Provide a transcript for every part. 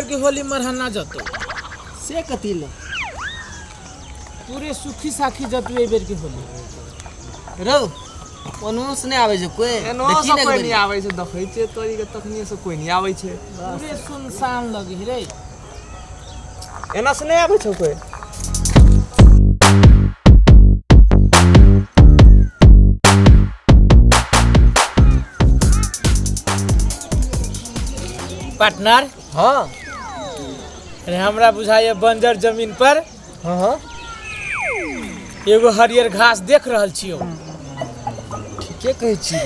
बेर के होली मरहना जतो। से कथी ले? पूरे सुखी साखी जतु एहि बेर के होली। रौ ओनहो से नहि आबै छै कोइ? एनो देखी से ने कोइ एक नहि बेरी। आबै छै, देखै छियै तोरी के तखनी से कोइ नहि आबै छै। पूरे सुनसान लगे रे। एना से नहि आबै छौ कोइ? पार्टनर। हाँ। अरे हमरा बुझाइए बंजर जमीन पर हाँ हाँ एगो हरियर घास देख रहल छियौ। ठीके कहै छी।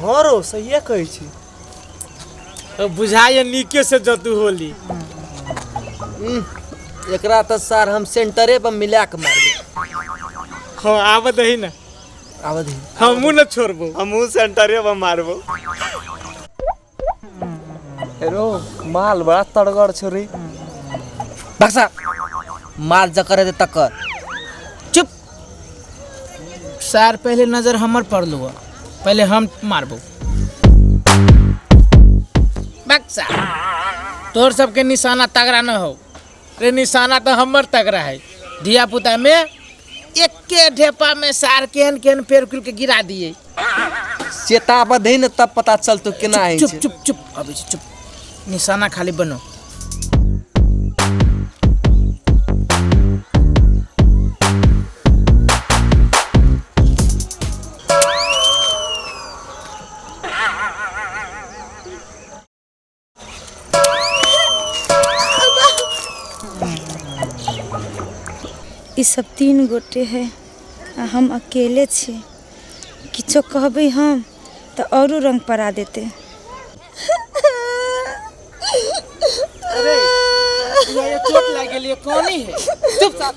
हाँ रो, सहिए कहै छी। तो बुझाइए नीके से जतू होली। एकरा तऽ सर हम सेंटरे पर मिला के मारबै। हाँ आब दही ना। आब दही। हमहूँ न छोड़बो। हमहूँ सेंटरे पर मारबो। हेरो माल बड़ा तड़गड़ छौ रे। बक्सा माल जकर हेतै तकर। चुप सर, पहले नजर हमर पड़लू, पहले हम मारबो। बक्सा तोहर सबके निशाना तगड़ा न हो रे, निशाना तो हमर तगड़ा है। धिया पुता में एके ढेपा में सार केहन केहन पेड़ कुल के गिरा दिए। चेताब दही ने तब पता चलतो केना होइ चुप छै। चुप चुप, अबै छै, चुप, निशाना खाली बनो। ई सब 3 गोटे है आ हम अकेले छी। किछो कहबै हम तऽ औरो रंग पड़ा देते। अरे ये चोट लाग गेल, ये कौनी है? चुप साहब,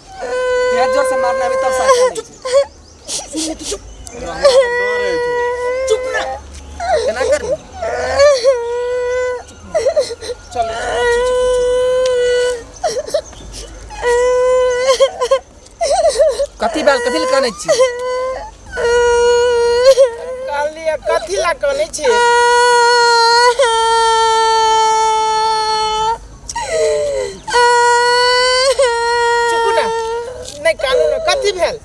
तेज जोर से मारना अभी तब साथ नहीं। चुप चुप ना। केना करबी? चलो। कथी भेल? कथी लए कानै छी? कहलियै कथी ला कानै छी? चुप ना, नहीं कानू ना। कथी भेल?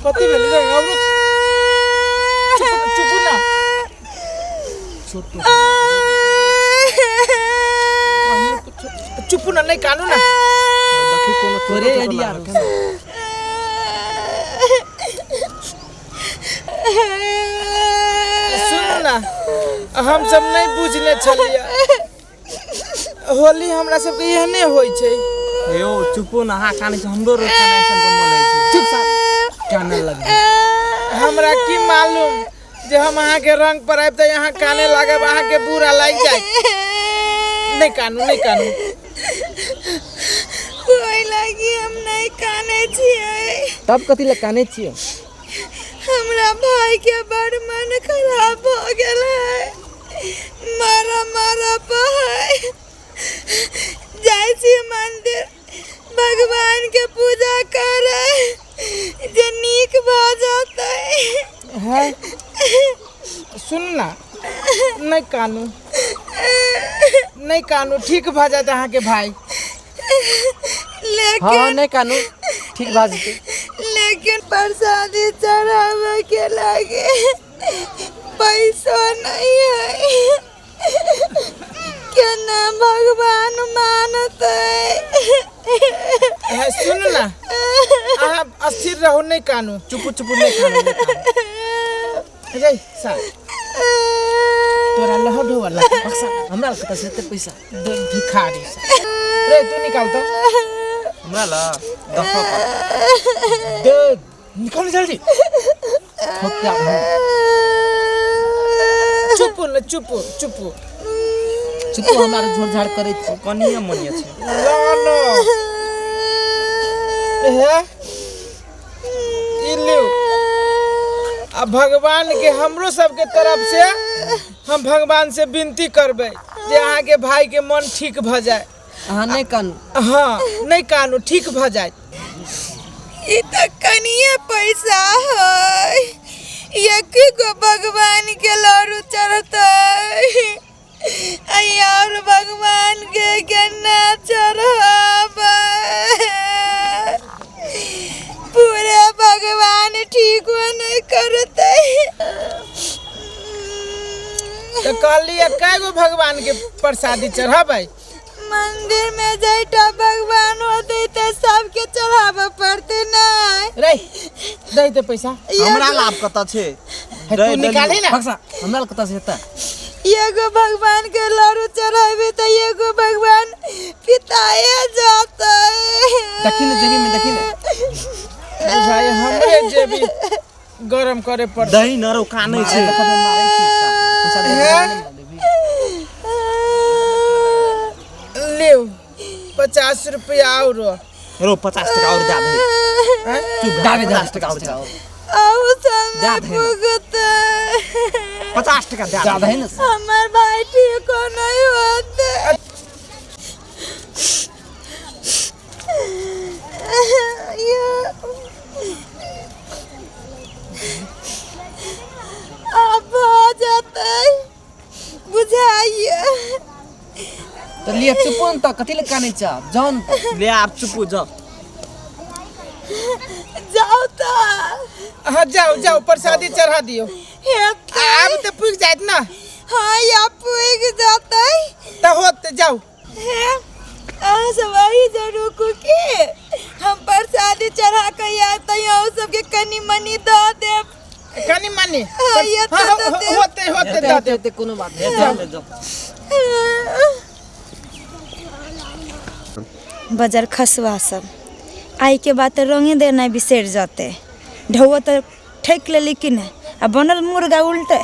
कथी भेल रे? औरो चुप, चुप ना। चुप ना, नहीं कानू ना। देखी कोनो तोरे आइडिया। सुनू ना, हम सब नहीं बुझने छलियै होली हमरा सबके एहने होइ छै। हेयो चुपो ना, अहाँ कानै छै, हमरो रोज कानै सन के मन होइ छै। चुप साहब, काने लग। हमरा की मालूम जे हम अहाँके रंग पर आबि तऽ अहाँ काने लागब, अहाँके बुरा लागि जाय। नहीं कानू, नहीं कानू। ओहि लागी हम नहीं कानै छियै। तब कथी लए कानै छियै? हमरा भाई के बड़ मन खराब भऽ गेल है, मारा मारा पर जाइ छी मंदिर भगवान के पूजा करे जे नीक भऽ जेतै। है सुन ना, नहीं कानू, नहीं कानू, ठीक भऽ जायत अहाँके भाई। लेकिन हाँ हाँ नहीं कानू, ठीक भऽ जेतै। लेकिन प्रसादी चढ़ावे के लागे पैसो नहीं है, केना भगवान मानतै? है सुन ना, अहाँ अस्थिर रहू, नहीं कानू, चुप चुप, नहीं कानू, नहीं कानू। रे सा तोरा लह ढोवा लग बक्सा हमरा लग कतऽ से एते पैसा? भिखारी सा। रे तू निकाल तो हमरा ला दफा पर दे, निकाल जल्दी। ठोक के आब। चुप न, चुप चुप चुप, हमरा झोर झाड़ करै छी। कनिए मनिए छै। लो लो हे ई लिउ। आ भगवान के हमरो सबके तरफ से हम भगवान से विनती करबै जे अहाँके भाई के मन ठीक भऽ जाय। अहाँ नहीं कानू। हाँ नहीं कानू, ठीक भऽ जाय। ई तऽ कनिए पैसा है, एक गो भगवान के लड़ू चढ़तै। कहलिए कए गो भगवान के प्रसादी चढ़ाबै? मंदिर में जैटा भगवान होते ते सबके चढ़ाबे पड़ते नहीं। रे दे दे पैसा। हमरा लाभ कतऽ छै? हे, तू निकाली ना। बक्सा हमरा लग कतऽ से हेतै? एगो भगवान के लड्डू चढ़ेबे तऽ एगो भगवान पिताए जाते। देखी ने जेबी में, देखी ने। बुझाइ हमरे जेबी गरम करे पड़तै। दही न रौ, कानै छै। मारै छी पैसा दे। हे? लिउ 50 रुपया औरो। रौ 50 टका और दए दही। हैं? चुप, दाबे, दाबे, 50 टका और दए। आउ समय जा दही ना। पुगतै। 50 टका दए ज्यादा दही। है ने। हमर भाई ठीक नहीं होते। अब भऽ जेतै बुझाइए। तऽ लिअ, चुपो ने तऽ कथी लए कानै छ? जाउ ने तऽ। ले आब चुपू, जाउ। जाउ तऽ। हाँ जाओ जाओ, प्रसादी चढ़ा दियौ। हेतै। आब तऽ पुगि जायत ना? हाँ, या पुगि जेतै। तऽ होत, जाउ। हे, अहाँ सब अही जे रुकू की हम प्रसादी चढ़ा के आयब तऽ अहूँ सबके कनि मनि दऽ देब। कनि मनि? हाँ, ये तऽ हाँ, दऽ देब। होते होते, दऽ देब। हेतै, कोनो बात नहि। जाउ, जाउ। बजर खसुआ सब आइ के बाद तऽ रंगे देनाइ बिसरि जेतै। ढौआ तऽ ठकि लेली कि नहि, आ बनल मुर्गा उल्टे।